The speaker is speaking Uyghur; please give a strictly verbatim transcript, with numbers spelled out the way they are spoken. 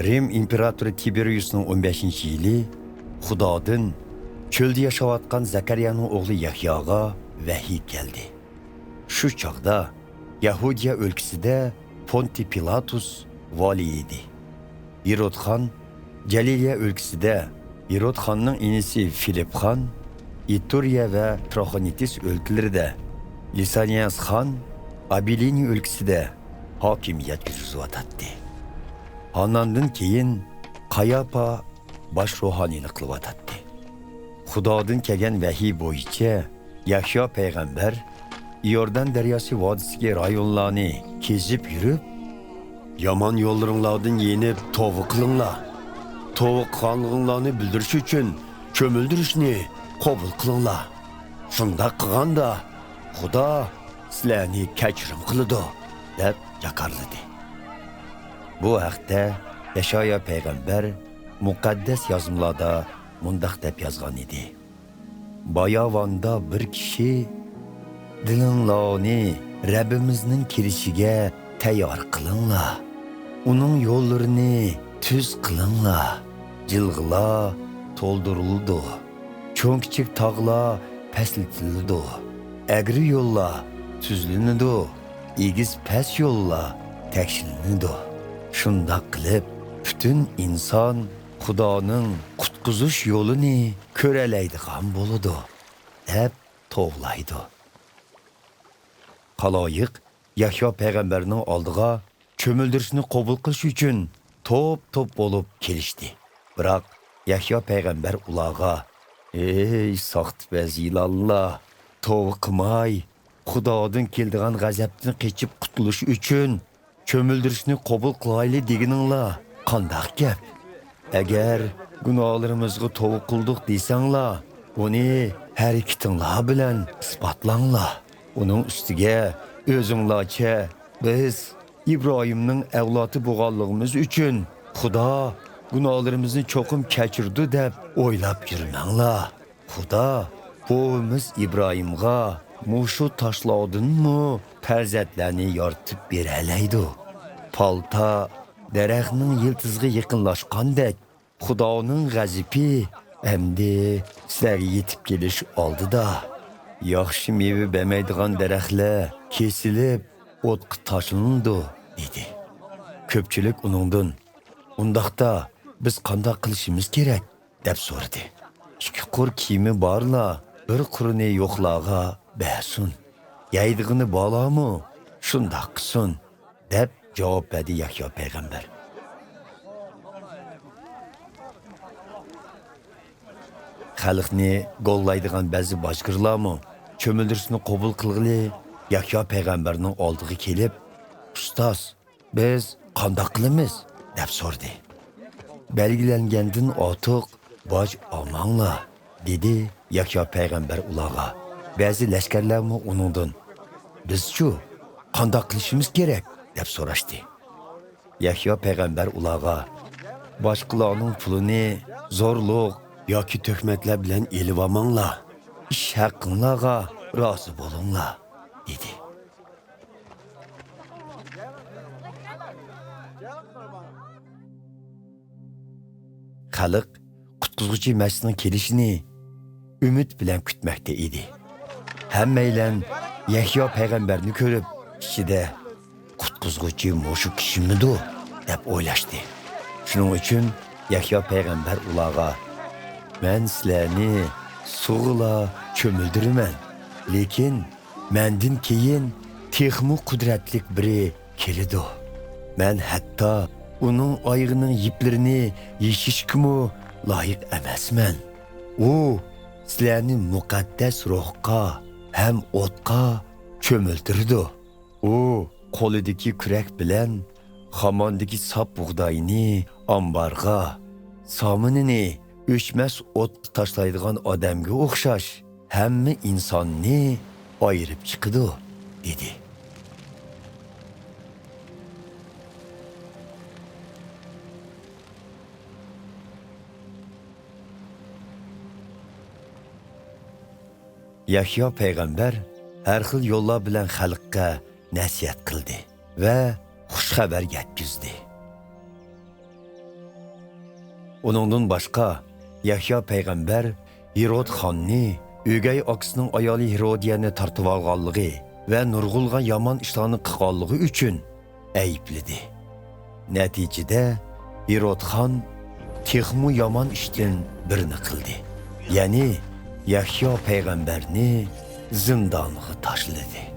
رىم ئىمپېراتورى تىبېرىيۇسنىڭ ئون بەشىنچى يىلى خۇدادىن چۆلدە ياشاۋاتقان زەكەرىيانىڭ ئوغلى يەھياغا ۋەھىي كەلدى. شۇ چاغدا يەھۇدىيە ئۆلكىسىدە پونتىي پىلاتۇس ۋالىي ئىدى. ھېرود خان، جەلىلىيە ئۆلكىسىدە ھېرود خاننىڭ ئىنىسى فىلىپ خان، ئىتۇرىيە ۋە تراخونىتىس ئۆلكىلىرىدە، لىسانىياس خان ئابىلىنى ئۆلكىسىدە ھاكىمىيەت يۈرگۈزۈۋاتاتتى. ھاناندىن كېيىن قاياپا باش روھانىينى قىلىۋاتاتتى. خۇدادىن كەلگەن ۋەھىي بويىچە يەھيا پەيغەمبەر ئىيوردان دەرياسى ۋادىسىدىكى رايونلارنى كېزىپ يۈرۈپ، يامان يوللىرىڭلاردىن يېنىپ توۋا قىلىڭلار. توۋا قىلغانلىقىڭلارنى بىلدۈرۈش ئۈچۈن چۆمۈلدۈرۈشنى قوبۇل قىلىڭلار. شۇنداق قىلغاندا خۇدا سىلەرنى كەچۈرۈم قىلىدۇ، دەپ جاكارلىدى. بۇ ھەقتە يەشايا پەيغەمبەر مۇقەددەس يازمىلاردا مۇنداق دەپ يازغان ئىدى: باياۋاندا بىر كىشى، دىلىڭلارنى رەببىمىزنىڭ كېلىشىگە تەييار قىلىڭلار. ئۇنىڭ يوللىرىنى تۈز قىلىڭلار. جىلغىلار تولدۇرۇلىدۇ. چوڭ-كىچىك تاغلار پەسلىتىلىدۇ. ئەگرى يوللار تۈزلىنىدۇ. ئېگىز-پەس يوللار تەكشىلىنىدۇ. شۇنداق قىلىپ، پۈتۈن ئىنسان خۇدانىڭ قۇتقۇزۇش يولىنى كۆرەلەيدىغان بولىدۇ، دەپ توۋلايدۇ. خالايىق يەھيا پەيغەمبەرنىڭ ئالدىغا چۆمۈلدۈرۈشنى قوبۇل قىلىش ئۈچۈن توپ-توپ بولۇپ كېلىشتى. بىراق يەھيا پەيغەمبەر ئۇلارغا: «ئەي ساختىپەز يىلانلار، توۋا قىلماي، خۇدادىن كېلىدىغان غەزەپتىن قېچىپ قۇتۇلۇش ئۈچۈن چۆمۈلدۈرۈشنى قوبۇل قىلايلى دېگىنىڭلار قانداق گەپ؟ ئەگەر گۇناھلىرىمىزغا توۋا قىلدۇق دېسەڭلار، ئۇنى ھەرىكىتىڭلار بىلەن ئىسپاتلاڭلار. ئۇنىڭ ئۈستىگە ئۆزۈڭلارچە بىز ئىبراھىمنىڭ ئەۋلادى بولغانلىقىمىز ئۈچۈن خۇدا گۇناھلىرىمىزنى چوقۇم كەچۈرىدۇ دەپ ئويلاپ يۈرمەڭلار. خۇدا بوۋىمىز ئىبراھىمغا مۇشۇ تاشلاردىنمۇ پەرزەنتلەرنى يارىتىپ بېرەلەيدۇ. پالتا دەرەخنىڭ يىلتىزىغا يېقىنلاشقاندەك، خۇدانىڭ غەزىپى ئەمدى سىلەرگە يېتىپ كېلىش ئالدىدا. ياخشى مېۋە بەرمەيدىغان دەرەخلەر كېسىلىپ، ئوتقا تاشلىنىدۇ» دېدى. كۆپچىلىك ئۇنىڭدىن: «ئۇنداقتا بىز قانداق قىلىشىمىز كېرەك؟» دەپ سورىدى. «ئىككى قۇر كىيىمى بارلار بىر قۇرىنى يوقلارغا بەرسۇن. يەيدىغىنى بارلارمۇ شۇنداق قىلسۇن» دەپ جاۋاب بەردى يەھيا پەيغەمبەر. خەلقنى گوللايدىغان بەزى باجگىرلارمۇ چۆمۈلدۈرۈشنى قوبۇل قىلغىلى يەھيا پەيغەمبەرنىڭ ئالدىغا كېلىپ: «ئۇستاز، بىز قانداق قىلىمىز؟» دەپ سورىدى. «بەلگىلەنگەندىن ئارتۇق باج ئالماڭلار» دېدى يەھيا پەيغەمبەر ئۇلارغا. بەزى لەشكەرلەرمۇ ئۇنىڭدىن: «بىزچۇ، قانداق قىلىشىمىز كېرەك؟» دەپ سوراشتى. يەھيا پەيغەمبەر ئۇلارغا: «باشقىلارنىڭ پۇلىنى زورلۇق ياكى تۆھمەتلەر بىلەن ئېلىۋالماڭلار. ئىش ھەققىڭلارغا رازى بولۇڭلار» دېدى. خەلق قۇتقۇزغۇچى مەسىھنىڭ كېلىشىنى ئۈمىد بىلەن كۈتمەكتە ئىدى. ھەممەيلەن يەھيا پەيغەمبەرنى كۆرۈپ، ئىچىدە: «قۇتقۇزغۇچى مۇشۇ كىشىمىدۇ؟» دەپ ئويلاشتى. شۇنىڭ ئۈچۈن يەھيا پەيغەمبەر ئۇلارغا: «مەن سىلەرنى سۇغىلا چۆمۈلدۈرىمەن، لېكىن مەندىن كېيىن تېخىمۇ قۇدرەتلىك بىرى كېلىدۇ. مەن ھەتتا ئۇنىڭ ئايىغىنىڭ يىپلىرىنى يېشىشكىمۇ لايىق ئەمەسمەن. ئۇ سىلەرنى مۇقەددەس روھقا ھەم ئوتقا چۆمۈلدۈرىدۇ. ئۇ قولىدىكى كۈرەك بىلەن خاماندىكى ساپ بۇغداينى ئامبارغا، سامىنىنى ئۆچمەس ئوتقا تاشلايدىغان ئادەمگە ئوخشاش ھەممە ئىنساننى ئايرىپ چىقىدۇ» دېدى. يەھيا پەيغەمبەر ھەر خىل يوللار بىلەن خەلققە نەسىھەت قىلدى ۋە خۇش خەۋەر يەتكۈزدى. ئۇنىڭدىن باشقا، يەھيا پەيغەمبەر ھېرود خاننى ئۆگەي ئاكىسىنىڭ ئايالى ھېرودىيەنى تارتىۋالغانلىقى ۋە نۇرغۇنلىغان يامان ئىشلارنى قىلغانلىقى ئۈچۈن ئەيىبلىدى. نەتىجىدە، ھېرود خان تېخىمۇ يامان ئىشتىن بىرنى قىلدى. يەنى يەھيا پەيغەمبەرنى زىندانغا تاشلىدى.